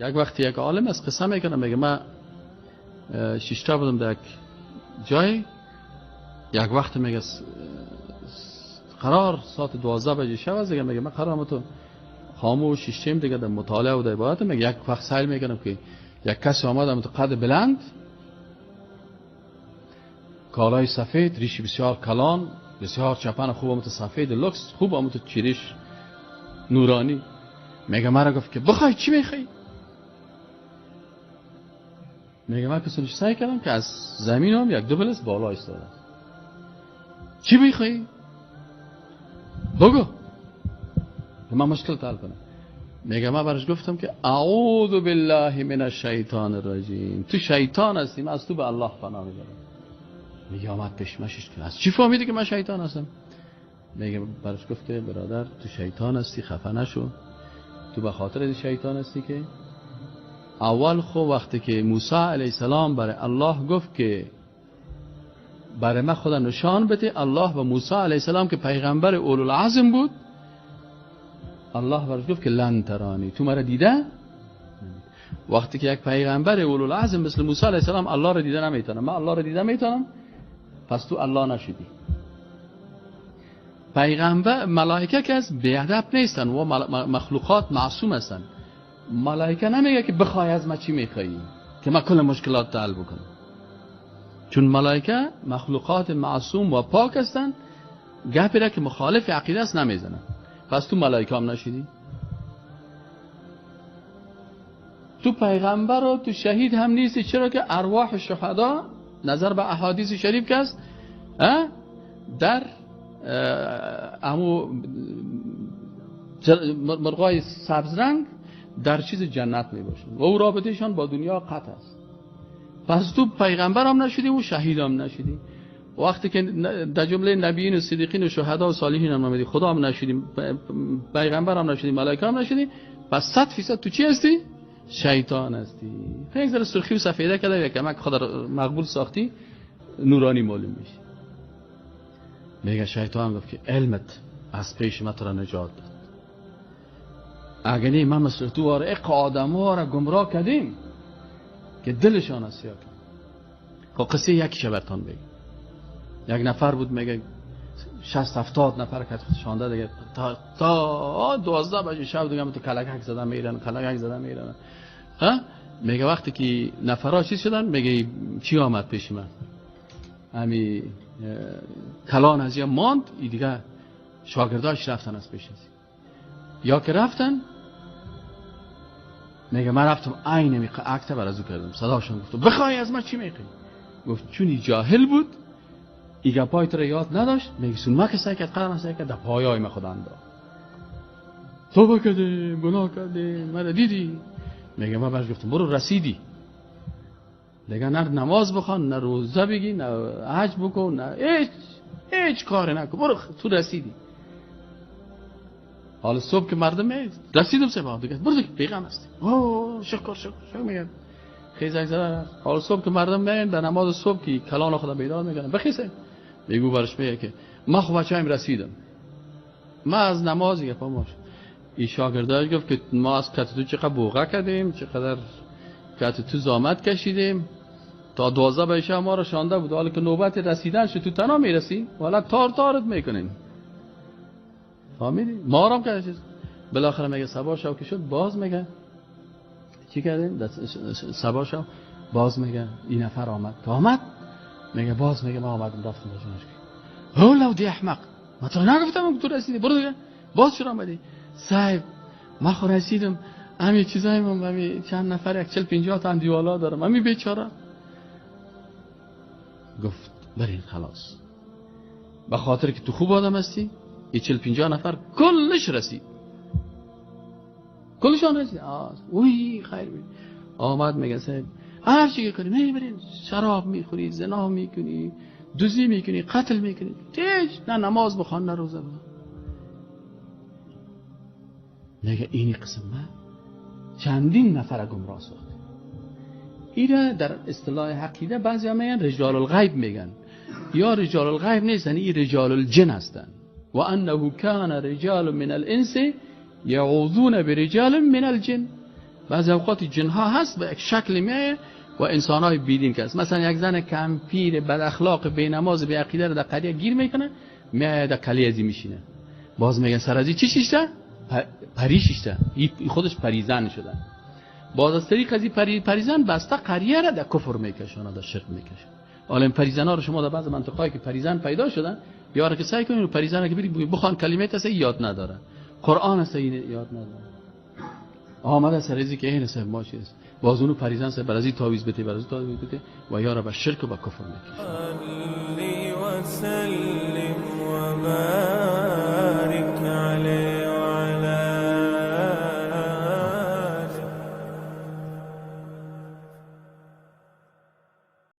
یک وقتی یک عالم از قصه میکنه، میگه من شیشتا بودم در یک جای، یک وقت میگه قرار ساعت 12 بجه شب است دیگه، میگه من قرارم تو خاموش شیشتیم دیگه در مطالعه و در عبادت. میگه یک وقت سیل میکنم که یک کسی آمد تو قد بلند، کالای سفید، ریش بسیار کلان، بسیار چپن خوب، تو سفید لکس خوب، تو چیریش نورانی. میگه مرا گفت که بخوای چی میخوای؟ میگه من کسونش سعی کردم که از زمین هم یک دو بلس بالا ایستاده. چی میخوای؟ بگو که من مشکل حل کنم. میگه من برش گفتم که اعوذ بالله من الشیطان الرجیم، تو شیطان هستی، من از تو به الله پناه میبرم. میگه آمد پیش من که از چی فهمیدی که من شیطان هستم؟ میگه برش گفت که برادر تو شیطان هستی، خفه نشو، تو به خاطر شیطان هستی که اول خو وقتی که موسی علیه السلام برای الله گفت که برای من خدا نشان بده، الله و موسی علیه السلام که پیغمبر اولوالعزم بود، الله برش گفت که لن ترانی، تو مرا دیده؟ وقتی که یک پیغمبر اولوالعزم مثل موسی علیه السلام الله را دیده نمیتونم، من الله را دیده میتونم، پس تو الله نشدی. پیغمبر ملائکه که از بیادب نیستن و مخلوقات معصوم هستن، ملائکه نمیگه که بخوای از ما چی میخوایی که ما کل مشکلات حل بکنم، چون ملائکه مخلوقات معصوم و پاک هستن، گپی را که مخالف عقیده است نمیزنن. پس تو ملائکه هم نشدی، تو پیغمبر و تو شهید هم نیستی، چرا که ارواح شهدا نظر به احادیث شریف که است در امو مرغای سبز رنگ در چیز جنت می باشند و او رابطهشان با دنیا قطع است. پس تو پیغمبر هم نشدی و شهید هم نشدی. وقتی که در جمله نبیین و صدیقین و شهدا و صالحین هم نمیدی، خدا هم نشدی، پیغمبر هم نشدی، ملائکه هم نشدی، پس 100% تو چی هستی؟ شیطان هستی. یک ذره سرخی و سفیده کرده یک کمک خدا مقبول ساختی، نورانی معلوم میشه. میگه شیطان گفت که علمت از پیش من تو را نجات داد، اگه نه من مثل تو واره اق آدم ها را گمراه کردیم که دلشان سیاه کرد. خب قصه یکیشه برتان بگم. یک نفر بود، میگه 60-70 نفر که شانده دیگه تا 12 بجه شب دیگه تو کلکک زدن میرن، کلکک زدن میرن. ها میگه وقتی که نفرها چیز شدن، میگه چی آمد پیش من؟ همی کلان از یه ماند، ای دیگه شاگرداش رفتن از پیش از یا که رفتن. میگه من رفتم عین می عکس بر از او کردم، صداشون گفتم بخوای از من چی میخوای؟ گفت چون جاهل بود ای گپای تو را یاد نداشت، میگه سون ما که سعی کرد قدم سعی کرد در پایای ما خدا انداخت، توبه کردیم گناه کردیم مرا دیدی. میگه من برش گفتم برو رسیدی دیگه، نه نماز بخوان، نه روزه بگی، نه حج بکن، نه هیچ کاری نکن، برو تو رسیدی. حالا صبح که مردم رسیدم سه بار دیگه، برو دیگه پیغام هستی، اوه شکر شکر شکر. میگه خیزک زدن. حالا صبح که مردم میان در نماز صبح که کلان خدا بیدار میکنن، بخیسه میگو برش میگه که ما خب بچه‌ایم رسیدم، ما از نماز دیگه پاماش. این شاگرداش گفت که ما از کت تو چقدر بوغه کردیم، چقدر کت تو زامت کشیدیم، تا 12 بجه ما رو شانده بود، حالا که نوبت رسیدن شد تو تنها میرسی، حالا تار تارت میکنیم. فهمیدی؟ ما آرام کرده چیز. بالاخره میگه صبح شب که شد باز میگه چی کردیم؟ صبح شب باز میگه این نفر آمد، تا آمد میگه باز میگه ما آمدم رفتم با جونش. هو دی احمق، ما تو نگفتم تو رسیدی، برو دیگه باز چرا آمدی؟ صاحب ما خو رسیدم، همین چیزای من، همین چند نفر یک 40-50 تا دیوالا دارم، همین بیچاره. گفت برین خلاص، به خاطر که تو خوب آدم هستی، این 40-50 نفر کلش رسید، کلشان رسید. اوی خیر بید. آمد میگه صاحب هر چی کنی میبرین، شراب میخوری، زنا میکنی، دزدی میکنی، قتل میکنی، هیچ نه نماز بخوان نه روزه بخوان. میگه اینی قسم من چندین نفر گمراه ساخت. ایره در اصطلاح عقیده بعضی ها میگن رجال الغیب، میگن یا رجال الغیب نیستن، این رجال الجن هستن. و انه کان رجال من الانس یعوذون برجال من الجن. بعضی اوقات جنها هست به یک شکل میایه و انسان‌های بیدین که هست، مثلا یک زن کمپیر بد اخلاق بی نماز بی عقیده رو در قریه گیر میکنه، میایه در کلی ازی میشینه، باز میگن سر ازی چی شیشته؟ پری شیشته، خودش پریزن شده. باز از طریق ازی پریزن بسته قریه را در کفر میکشانه، در شرک میکشانه. حالا این پریزن ها رو شما در بعض منطقه‌ای که پریزن پیدا شدن، یارو که سعی کنین پریزن که بری بخوان کلمه تا یاد نداره، قرآن است یاد نداره، آمده سر ازی که این سر ما چیز، باز اونو پریزن سر برازی تعویذ بده، برازی تعویذ بده و یارو به شرک و به کفر میکشه.